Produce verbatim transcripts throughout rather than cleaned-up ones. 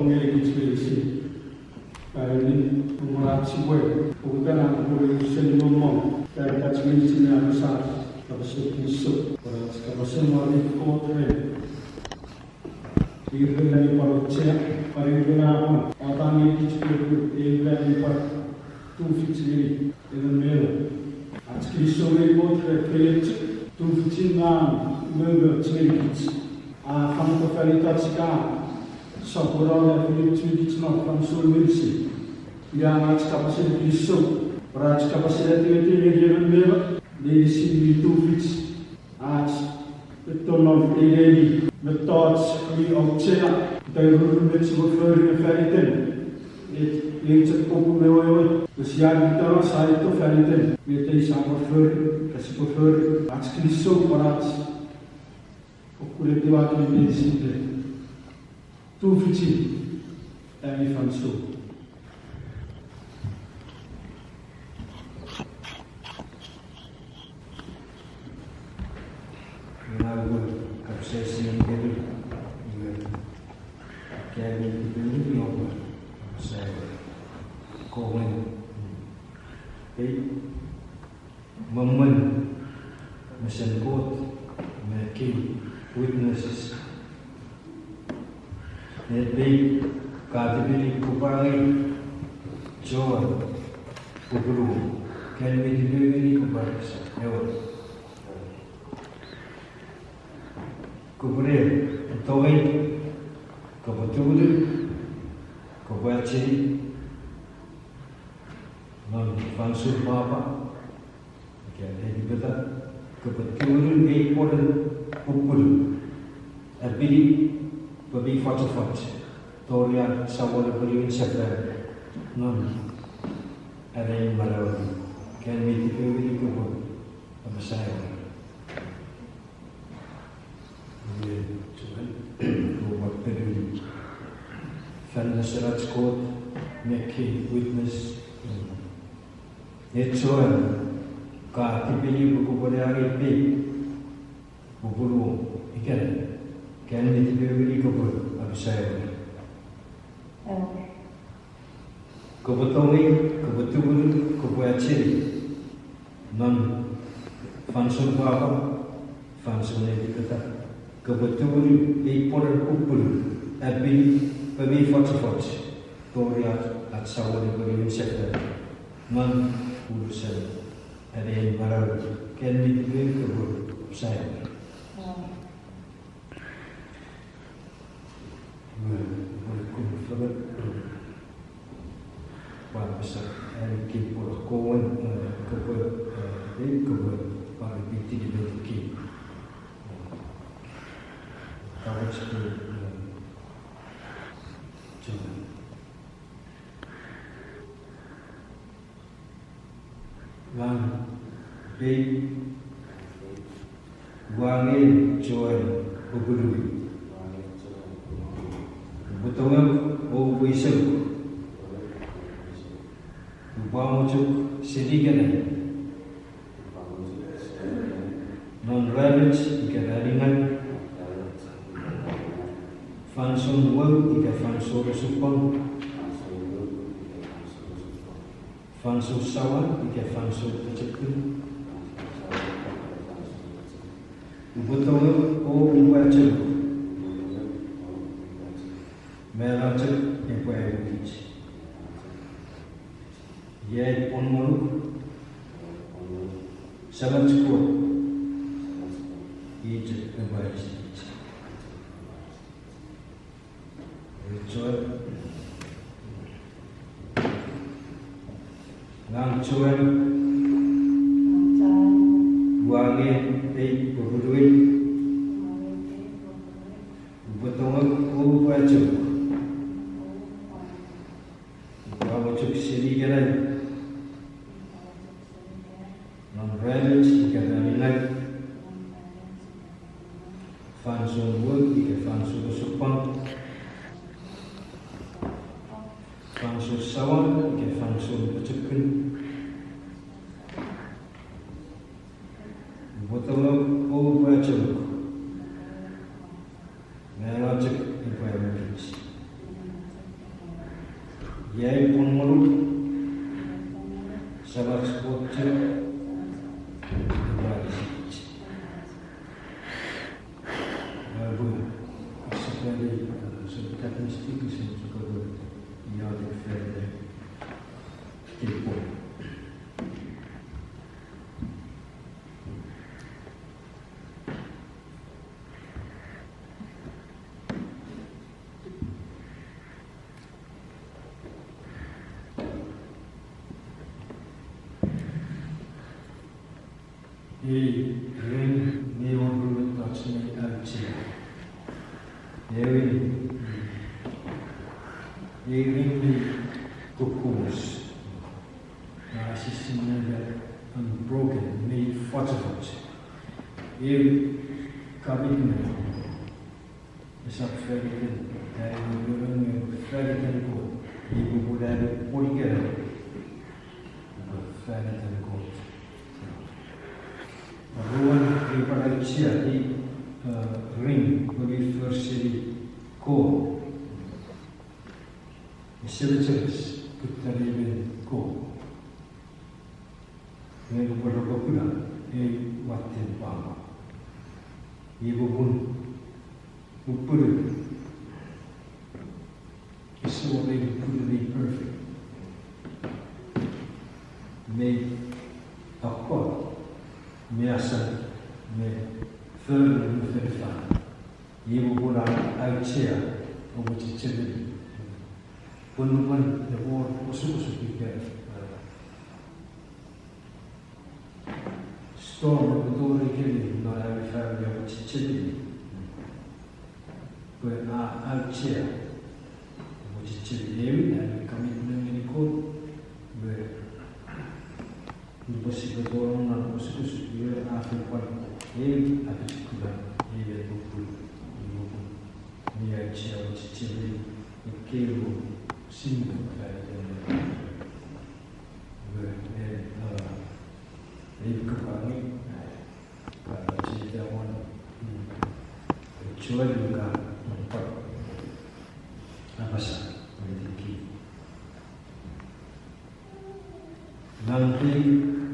Ngenikich meinisin. Pwan eni, mwen ach sipwe, pokiten an pwe seni momon, pwan kich meinisin ne apasa, kapasen kinisou, pwan ach kapasen wari Kot ren. Ir ren ami pwan auchea, pwan ir ren a pwan, atan ngenikich pwe, ir ren ami pwan tufich ngeni emon me emon. Ach kinisou ngeni Kot ren feioch, tufichin an umoumoch ngenikich. A fan ito fan itach ika sopweno ne feiochukich non fansoun meinisin. Ia ach kapasen kinisou, pwan ach kapasen etiweti ngeni emon me emon, meinisin mi tufich. Ach, eto non ei neni, mettoch mi auchea, ita ururun met sipwe fori me fan iten. Et, ei chok popun me wewe, pwe sia ritara sa ito fan iten, met ei sa pwan fori, ka sipwe fori, ach kinisou pwan ach, fokkun etiwa kemi meinisin ren. Tufichin ami fansoun. Ina ewe kapsesi ngeni, iwe, kemi tipeni opa, sai, kongen, ei, me mwen mesen Kot me ekkei witnesses. Nge pei ka tipeni kopwe angei Joel pupunun. Ken mi tipeni kopwe sa ewe. Kopwe ne tongei, kopwe tumunu, kopwe acheni, non fansoun pwapwa, ika eti peta, kopwe tumunu ei pwonen pupunu, apini pwe mi fochofoch, tori ach Samon epwe niwin sefan, non ena ei manau, ken mi tipeni kopwe apasa ewe. Iwe, Joel, Kot a peni fan mesen ach Kot me ekkei witness. Nge Joel, ka tipeni pwe kopwe ne angei pei pupunun ikenai, ken mi tipeni kopwe apasa ewe. Kopwe tongei, kopwe tumunu, kopwe acheni, non fansoun pwapwa, fansoun eti peta, kopwe tumunu ei pwonen pupunu, apini pwe mi fochofoch, tori ach, ach Samon epwe niwin sefan, non unusen ena ei manau, ken mi tipeni kopwe apasa ewe. Pwan apasa, ani kei pwolo kongen, eh, kopwe, eh, ei kopwe, pwan repeat-ini met kei. Kamoch pwe, eh, chon. Ngang pei, ua angei Joel pupunun. Upwe tongok o upwe isenuk. Upwe amochuk seni ikenai. Non ranin ika ranin ngang. Fansoun wou ika fansoun osupwang. Fansoun sawan ika fansoun pochokun. Upwe tongok o upwe achenuk. Mala chok epwe aukich. Iei pwon ngonuk. Samach Kot. I chok epwe aukich. Joel. Ngang Joel. Ua angei pei pupunun. Upwe tongok o upwe achenuk. Upwe amochuk seni ikenai. Non ranin ika ranin ngang. Fansoun wou ika fansoun osupwang. Fansoun sawan ika fansoun pochokun. Upwe tongok o upwe achenuk. Mala chok epwe aukich. Iei pun ngonuk, Samach Kot chok, epwe anisich. Epwe, sipwe, sipwe kat mistik, sipwe iotek fan iten kei pwon. Ei ring mi wor ruotoch mi auchea. Ewin, ei ring mi kukumus. Nge a sisinen unbroken, mi fochofoch. Ei commitment. Esap fan iten, ai nge fan iten Kot. Ei popun ai pwon ikenai. Fan iten Kot. Aruan, ei pwan auchea, ei, uh, ring, pwe mi for seni Kot. Ese mecheres kutta neimw Kot. Nge nupwen repwe kuna ei watten pwang. Iei popun pupunu. Ese wor ei pupunu mi perfect. Mi akkot, mi asan, mi fori mi feinfeino. Iei popun a auchea, oupwe chechemeni. Pwe nupwen epwe wor osukosuk ika, uh, storm epwe tori kemi non ami family, oupwe chechemeni. Pwe a auchea, oupwe chechemeni ewe, ami commitment ngeni Kot, pwe nupwen sipwe tonong non osukosuk, iwe a fen pwan ew apochokuna, ewe pupunu, ewe pupunu. Mi auchea oupwe chechemeni ekkei ru sinei fan iten. Iwe, e, a, ei kapang, a, chita won, mm, Joel ka, mm, apasa, mm, thank you. Ngang pei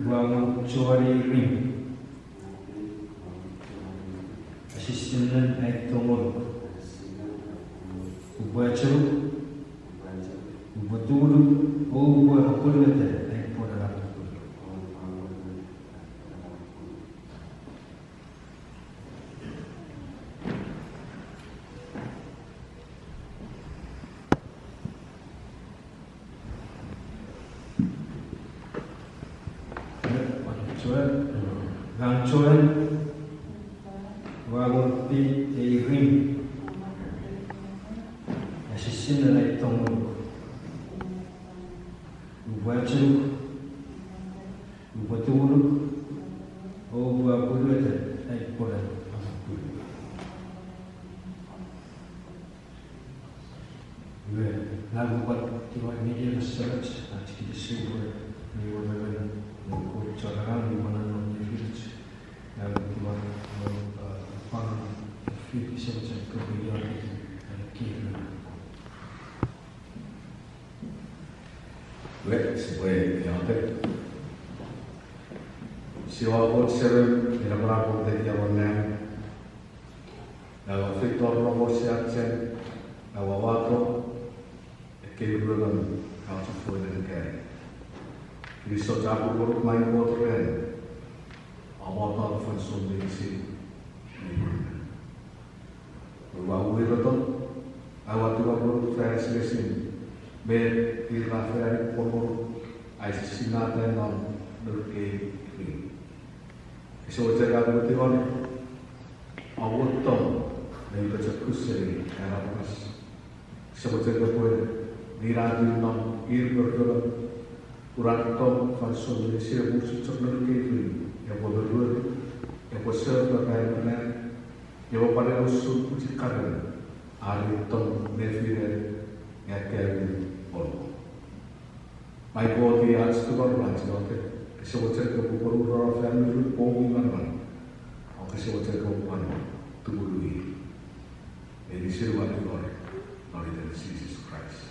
ua ngonuk chon ei ring. Asisinnen ai tong ngonuk. Upwe achenuk, upwe tumunuk, o upwe apwonueta ai pwon anapun. Ngang Joel, ua ngonuk pei ei ring. Asisinnen ai tong ngonuk. Upwe achenuk, upwe tumunuk, o upwe apwonueta ai pwon anapun. Iwe, ngang upwe tingor ngeni ekkewe Samach, ach kinisou pwe mi wor emon Kot chon angang mi manaman nefinoch. Ngang upwe tingor, uh, pwan fiti Samach epwe iotek, uh, kei. Iwe, sipwe iotek. Sia Kot Semem, ina pwan Kot etiamonang. Ngang ua feito ren om sia chen, ngang ua wato ekkei ruemon, ngang ua chufengen ekkei. Kinisou chapur ngonuk mai Kot ren om amoton fansoun meinisin. Ua uwei reto, aua tingor ngonuk fan asengesin met ir ra fen ani pwon ngonuk, ai sisinnata non nour kei ring. Ese mochen ngang upwe tingor om tong ne pochokun seni ai aramas. Ese mochen kopwe ninatiw non ir me ruemon, pun ar tong fansoun meinisin epwe usun chok nour kei ring, epwe moruer, epwe ser me epwe ran, epwe pwan usun pwichikaren ar tong nefinen, nge akkaewin pwon. Mai Kot, i ach tingor, ach iotek, ese mochen kopwe pwonuno fan nurun poumi manaman, o ese mochen kopwe pwan tumunu i. Meinisin ua tingor non iten Jises Kraist.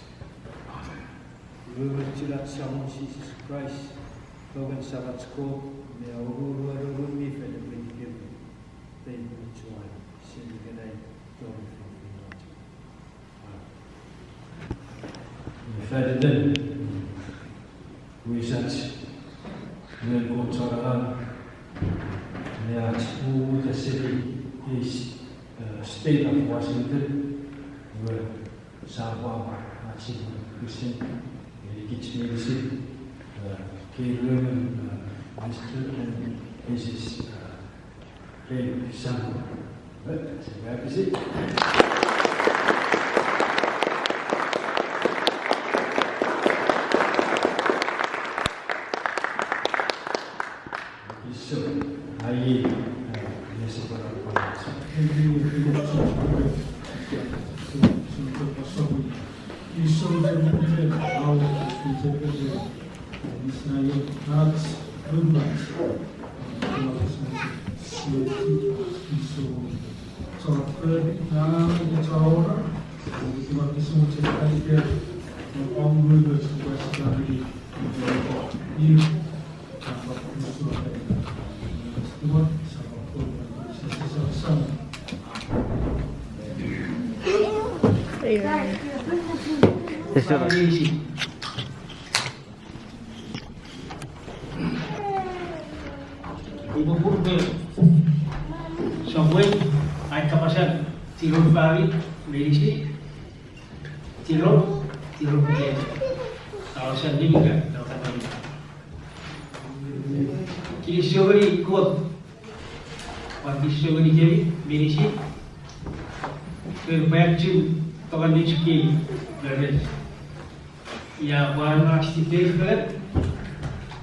Amen. Wewen ach Samon Jises Kraist, tongen Samach Kot, me aurourun Ngun mi Fel epwe ikewe, pei me chuan, seni ikenai tori feinfeino chok. Amen. Fan iten wisach, ren Kot chon angang, me ach uta seni ei, eh, state of Washington, we sapwa ach sipwe Christian, ngenikich meinisin, eh, kei ruemon, eh, Mister and Missus, eh, Kei Sam. Eh, se ka pisi. Iso, ai, eh, iso para para. Iwe pun me sopwei ai kapasan tiror fami meinisin, tiror, tiror pwe tiror. Aua san nimika, aua san nimika. Kinisou ngeni Kot. Pwan kinisou ngeni kemi meinisin. Pwe pwan chun tongan nichiki memes. Ia pwan ach tipeu fengen.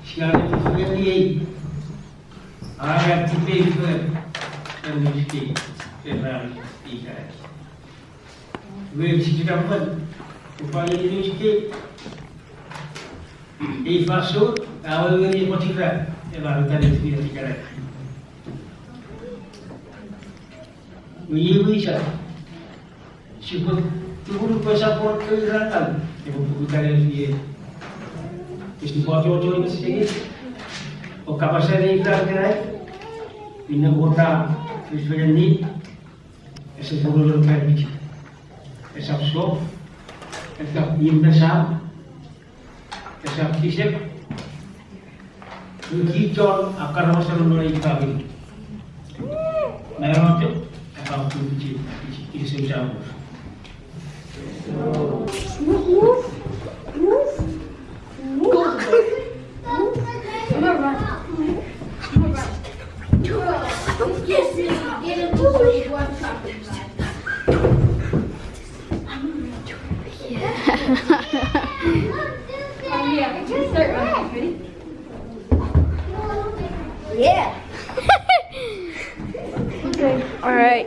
Sia ne fengeni ei. Ara tipeu fengen. Ren nichiki. Ren ran ikai. Iwe, sipwe chok pwan, upwe pwan iei sike. Ei fansoun, awewe ngeni pwata ika, ewe uta ne fiti ikenai. Iwe, iwe sa. Sipwe, tumunu pwe sa pwan kei ran, ewe uta ne fiti. Isi pwata ocho ika sengis. O kapasen ei ran ikenai. Minne Kot a, fis fengen ni. Ese pururun fan piti. Esap sop, esap imwesap, esap sisek. Nge kich chon akaramas non ei famini. Mairoto, aka pun piti, piti, piti seusa. Yeah. All right.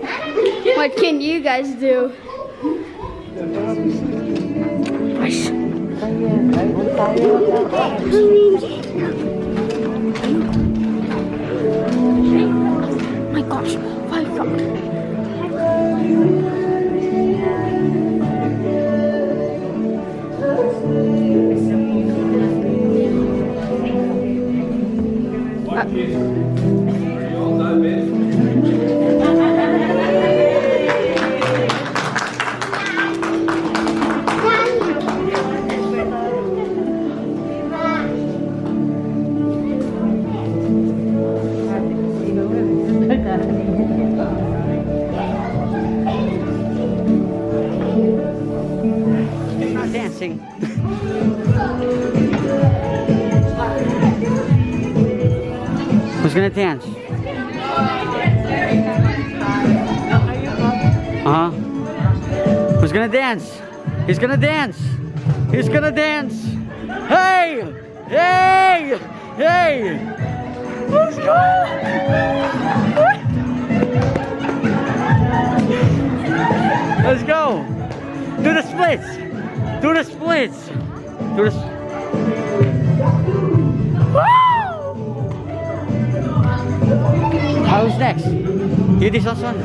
What can you guys do? My gosh, my God. Not dancing. Who's gonna dance? Uh-huh. Who's gonna dance? He's gonna dance. He's gonna dance. Hey! Hey! Hey! Let's go! Let's go! Do the splits! Do the splits! Do the s- Woo! Who's next? You this last one?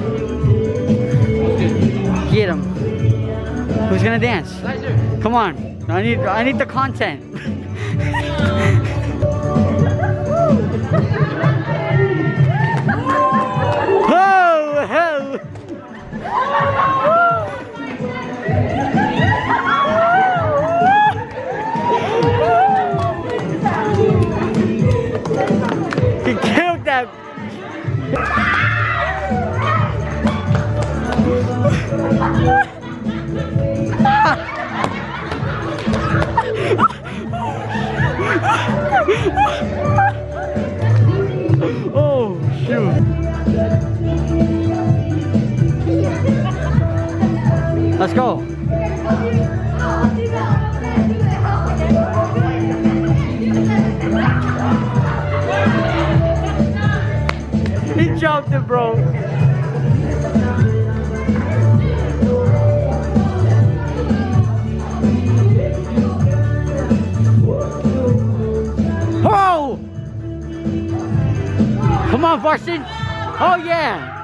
Get him. Who's gonna dance? Come on. I need, I need the content. Oh, hell. He killed that. Oh, shoot. Let's go. He jumped it, bro. Oh! Come on, Varsity. Oh, yeah.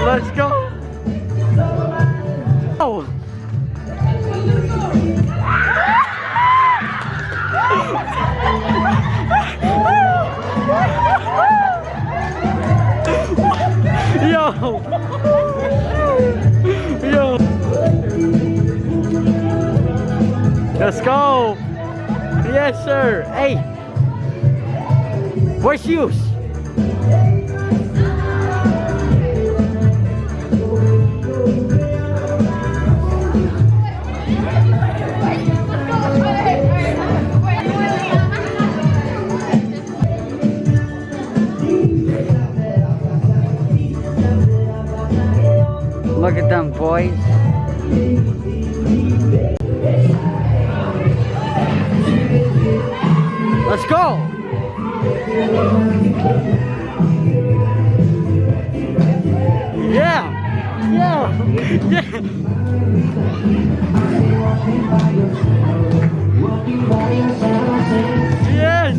Let's go. Oh. Yo. Yo. Let's go. Yes, sir. Hey. Where's Hughes? Look at them, boys. Let's go. Yeah. Yeah. Yeah. Yes.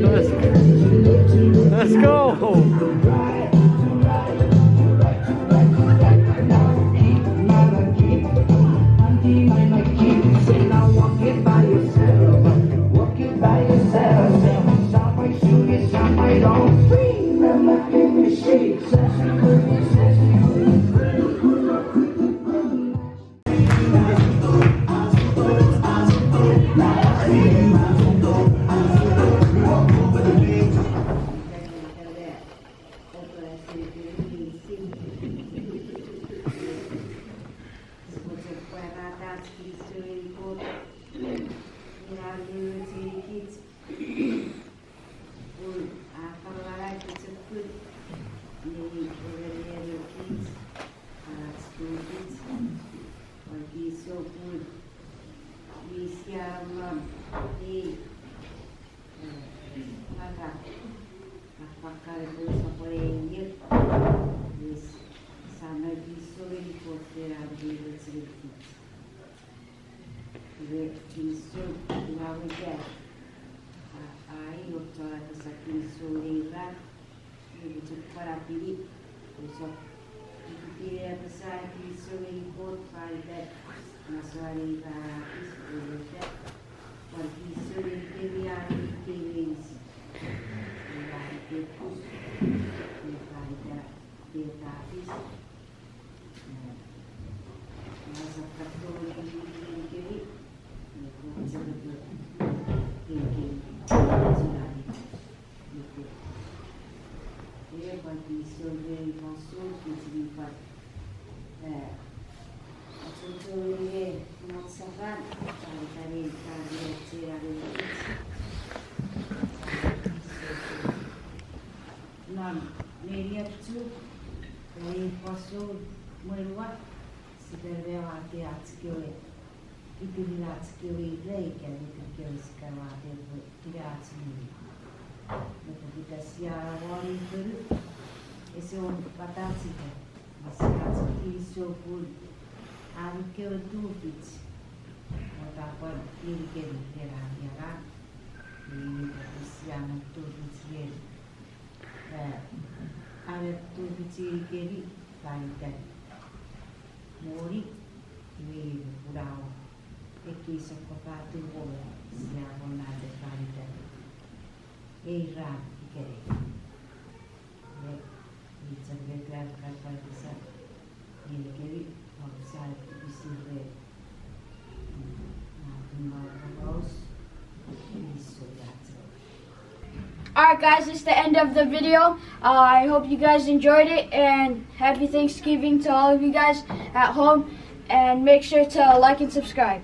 Let's, let's go. Pun a fangala pochokun ne urenieno kich, ach tufich, pwan kinisou pun mi sia nom ei, eh, fangala, a fangala pun sopwene ier. Chok pwan apini, usap ikipine apasa kinisou ngeni Kot fan iten masouan ei fanafis, pwe ita pwan kinisou ngeni kemi ami kemi meinisin. Ina ite pus, ne fan ita, ne tafis. Ngasap katon ngeni kemi, ne Kot sepeto ngeni kemi, sinani. Epwe kinisou ngeni fansoun kich mi pwan, eh, achocho ngeni ei month sefan, pwan kani kani echena ngeni kich. Non nenian Chuuk, ei fansoun mwen ua, sipwe ne watte ach kewe, kitirin ach kewe ira ika met kewe sia kan watte pwe ina ach moni. Nge pokiten sia wor ei fonu, ese wor pwata chika, nge sia chok kinisou pun ami kewe tufich, Kot a pwan ngenikemi ren ami angang, nge ina pwe sia mo tufich ren, eh, ami tufich ngenikemi fan iten moni, iwe ina pun a wor ekkei sokkopaten moni sia pwan nate fan iten ei ran ikenai. Iwe, i chok met ua kan pwan apasa ngenikemi, om sa ipisi ren, mm, na pun ma pakaus, kinisou ach Alright, guys, it's the end of the video. Uh, I hope you guys enjoyed it, and happy Thanksgiving to all of you guys at home, and make sure to like and subscribe.